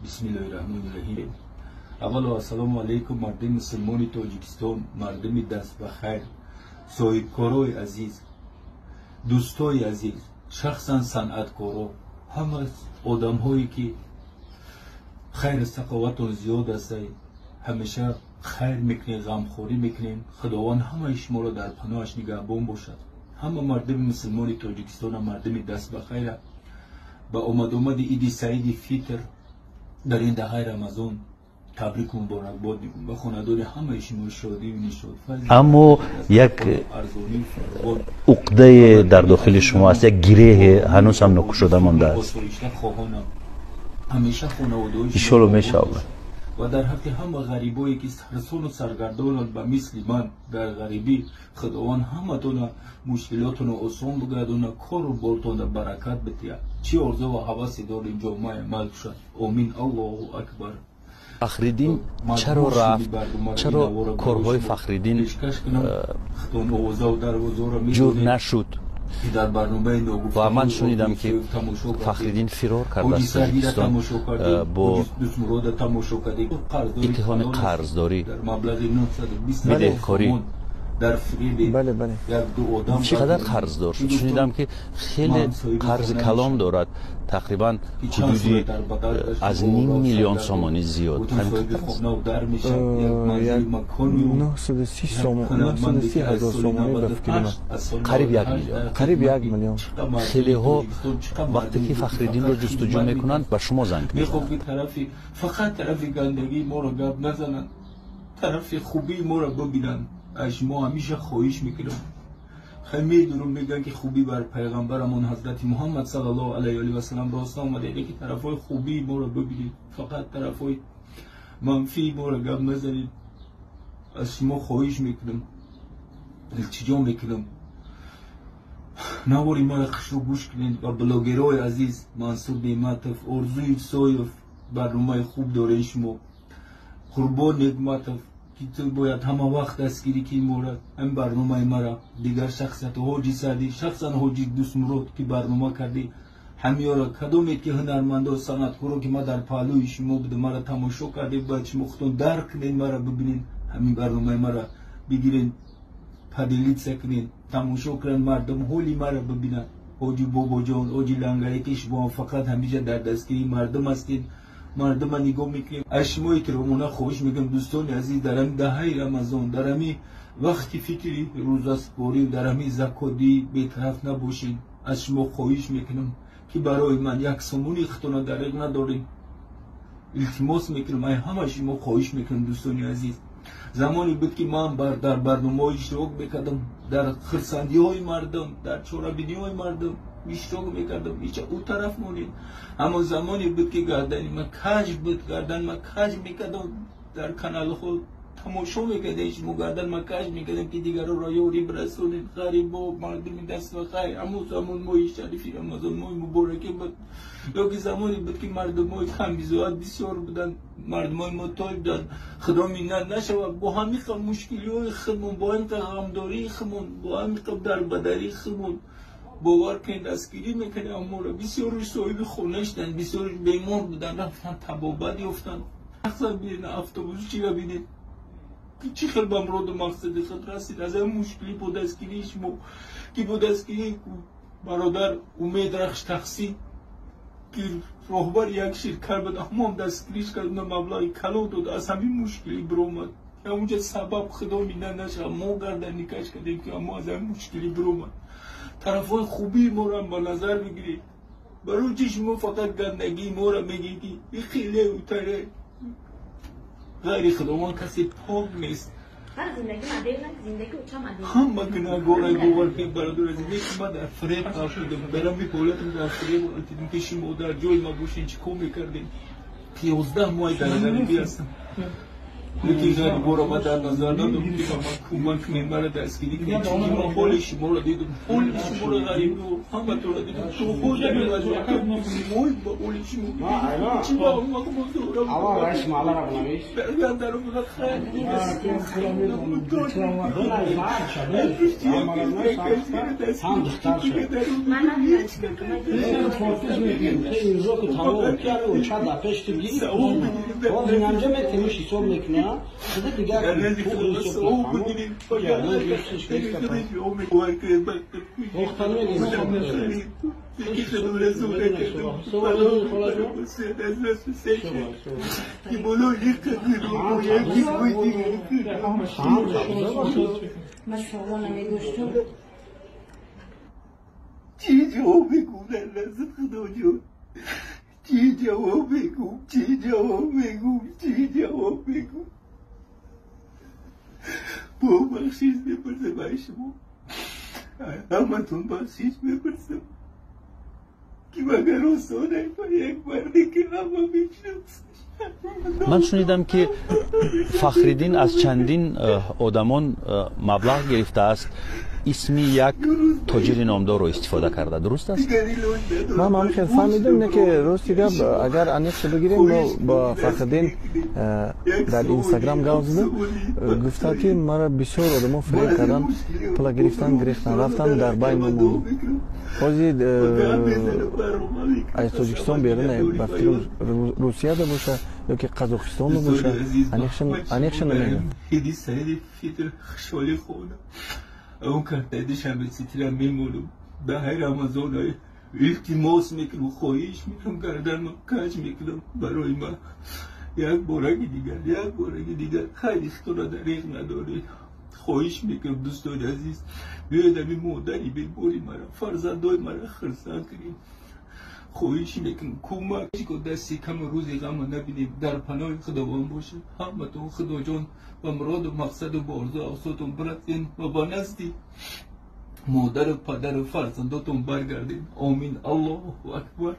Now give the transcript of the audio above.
Бисмиллоҳи раҳмони раҳим. Аввало, ассалому алайкум, мардуми мусулмони Тоҷикистон, мардуми даст ба хайр, соҳибкорои азиз, дӯстои азиз, шахсан санъаткоро, ҳама одамҳое ки хайру саховатон зиёд аст, ҳамеша хайр мекунем, ғамхорӣ мекунем. Худованд ҳамаи шуморо дар паноҳаш нигаҳбон бошад. Ҳама мардуми мусулмони Тоҷикистона, мардуми даст ба хайра ба омадомади Иди Саиди Фитр дар ин даҳаи Рамазон табрику муборакбод мекунем. Ба хонадони ҳамаи шумо шодию нишод. Аммо як уқдае дар дохили шумо аст, як гиреҳе ҳанӯз ҳам нокушода мондааст. Хоҳонам ҳамеша хонаводаҳои Иншолло, мешавад. Ва дар ҳаққи ҳама ғарибое ки сарсону саргардонанд ба мисли ман дар ғарибӣ, Худованд ҳаматона мушкилотонро осон бигардона, кору бортонда баракат бидиҳад, чӣ орзу ва ҳавасе дорем, ҷомаи амал кушад. Омин, Аллоҳу акбар. Фахриддин чаро рафт? Чаро корҳои Фахриддин ҷур нашуд? Ва ман шунидам, ки Фахриддин фирор кард аз Тоҷикистон бо иттиҳоми қарздорӣ, бидеҳкорӣ. Бале. Чӣ қадар қарздор шуд? Шунидам, ки хеле қарзи калон дорад, тақрибан ҳудуди аз ним миллион сомонӣ зиёд. 930 ҳазор сомонӣ, ба фикри ман. Қариб 1 миллион. Қариб 1 миллион. Хелеҳо вақте ки Фахриддинро ҷустуҷӯ мекунанд, ба шумо занг мехоҳ ки тарафи, фақат тарафи гандагии моро гап назананд, тарафи хубии моро бибинанд. Аз шумо ҳамеша хоҳиш мекунам. Хай, медонам, мегӯянд, ки хубӣ бар пайғамбарамон ҳазрати Муҳаммад саллаллоҳу алайҳи валиҳи васаллам рост омада, лекин тарафҳои хубии моро бибинед, фақат тарафҳои манфии моро гап назанед. Аз шумо хоҳиш мекунам, илтиҷо мекунам, навори маро хушрӯ гӯш кунед. Ва блогерҳои азиз, Мансур Неъматов, Орзуи Соев, барномаи хуб доред шумо, Қурбон Неъматов, ки ту бояд ҳама вақт дастгирӣ ки мора ҳамин барномаи мара, дигар шахсиятҳо, Ҳоҷи Саъдӣ, шахсан Ҳоҷи Дӯстмурод, ки барнома кардӣ, ҳамиёро, кадомед ки ҳунармандо, санъаткоро, ки ман дар паҳлӯи шумо будам, мара тамошо кардем, бояд шумо худтон дарк кунед, мара бибинед, ҳамин барномаи мара бигиред, поделиться кунед, тамошо кунанд мардум, ҳоли мара бибинанд. Ҳоҷи Бобоҷон, Ҳоҷи Лангаре, ки шумо фақат ҳамиҷа дар дастгирии мардум ҳастед, мардума нигоҳ мекунем. Аз шумо эҳтиромона хоҳиш мекунам, дӯстони азиз, дар ҳамин даҳаи Рамазон, дар ҳамин вақти фитри рӯзаспорӣ, дар ҳамин закотдӣ бетараф набошед. Аз шумо хоҳиш мекунам, ки барои ман як сомони худтона дареғ надоред. Илтимос мекунам, ай ҳама шумо хоҳиш мекунам, дӯстони азиз. Замоне буд, ки ман дар барномаҳо иштирок мекардам, дар хирсандиҳои мардум, дар чорабиниҳои мардум иштирок мекардам, ҳеҷ ӯ тараф монед. Аммо замоне буд, ки гардани ман каҷ буд, гардани ман каҷ мекардам, дар каналҳо тамошо мекардем, шумо гардан ман каҷ мекардем, ки дигароро ёрӣ бирасонед, ғарибо, мардуми даст ба хайр. Ҳамон замон моҳи шарифи Рамазон, моҳи муборакӣ буд, ё ки замоне буд, ки мардумҳои камбизоат бисёр буданд, мардумҳои муҳтоҷ буданд. Худо миннат нашавад, бо ҳамин қадр мушкилиҳои худмон, бо ҳамин қадр ғамдории худмон, бо ҳамин қадр дарбадарии худмон, бовар кунед, дастгирӣ мекардем аморо. Бисёрш соҳиби хона шуданд, бисёрш бемор буданд, рафтанд, табобат ёфтанд. Шахсан бинед, автобусчиро бинед, чӣ хел ба муроду мақсади худ расид аз ҳамин мушкилӣ, бо дастгирии шумо, ки бо дастгирии бародар Умед Рахш Тахсӣ, ки роҳбари як ширкат буд, ҳамон дастгириш кард, маблағи калон дод, аз ҳамин мушкилӣ биромад. Ҳамунҷа сабаб, худо миннат нашавад, мо гардани каҷ кардем, ки мо аз ҳамин мушкилӣ биромад. Тарафҳои хубии моро ба назар бигиред. Барои чи шумо фақат гандагии моро мегӯед, ки ихеле утаре? Ғайри Худованд касе пок нест. Ҳама гунаҳгора, бовар кунед, бародар азиз. Лекин ман дар фиреб ғалтидам, дар ҳамин ҳолатам дар фиреб ғалтидам, ки шумо дар ҷои ма бошед, чӣ кор мекардем? 11 моҳи дар ғарибӣ ҳастам. Лекин ғариборо ман дар назар надорам, ки ба ман кӯмак кунед, маро дастгирӣ кунед. Чунки ман ҳоли шуморо дидам, ҳоли шуморо, ғарибо, ҳаматонро дидам. То ҳол ой ба ҳоли шумо чӣ ба он вақт мо дорам. Дар хайр. چی جواب بگو در نزد خدا جان؟ چی جواب بگو؟ چی جواب بگو؟ چی جواب بگو؟ با بخشش بپرسم از شما، همتون بخشش بپرسم که مگر آسانه با یک مردی که همه میشناسش. Ман шунидам, ки Фахриддин аз чандин одамон маблағ гирифтааст, исми як тоҷири номдорро истифода карда, дуруст аст? Ман ҳам хел фаҳмидам, не ки рости гап, агар аниқша бигирем, мо бо Фахриддин дар Инстаграм гап задам, гуфта, ки мара бисёр одамо фиреб кардан, пула гирифтан, гирифтан, рафтан, дар байн мемонд. Ҳозир аз Тоҷикистон берун, ба фикрам, Русияда боша ё ки Қазоқистонда боша, аниқша намедонам. Иди саиди фитр хушҳолӣ хона он картаи Душанбе Ситира мемонам. Даҳаи Рамазон илтимос мекунам, хоҳиш мекунам, гарданам каҷ мекунам, барои ман як бораги дигар, як бораги дигар хайри худро дариғ надоред. Хоҳиш мекунам, дӯстони азиз, биёед ами модари бемори мара, фарзандои мара хурсанд кунем. Хоҳиш мекунам, кӯмак ко, дасти кама рӯзи ғама набинем. Дар паноҳи Худованд бошед ҳаматон. Худоҷон, ба муроду мақсаду ба орзу ақсотон бирасен ва ба назди модару падару фарзандотон баргардед. Омин. Аллоҳу акбар.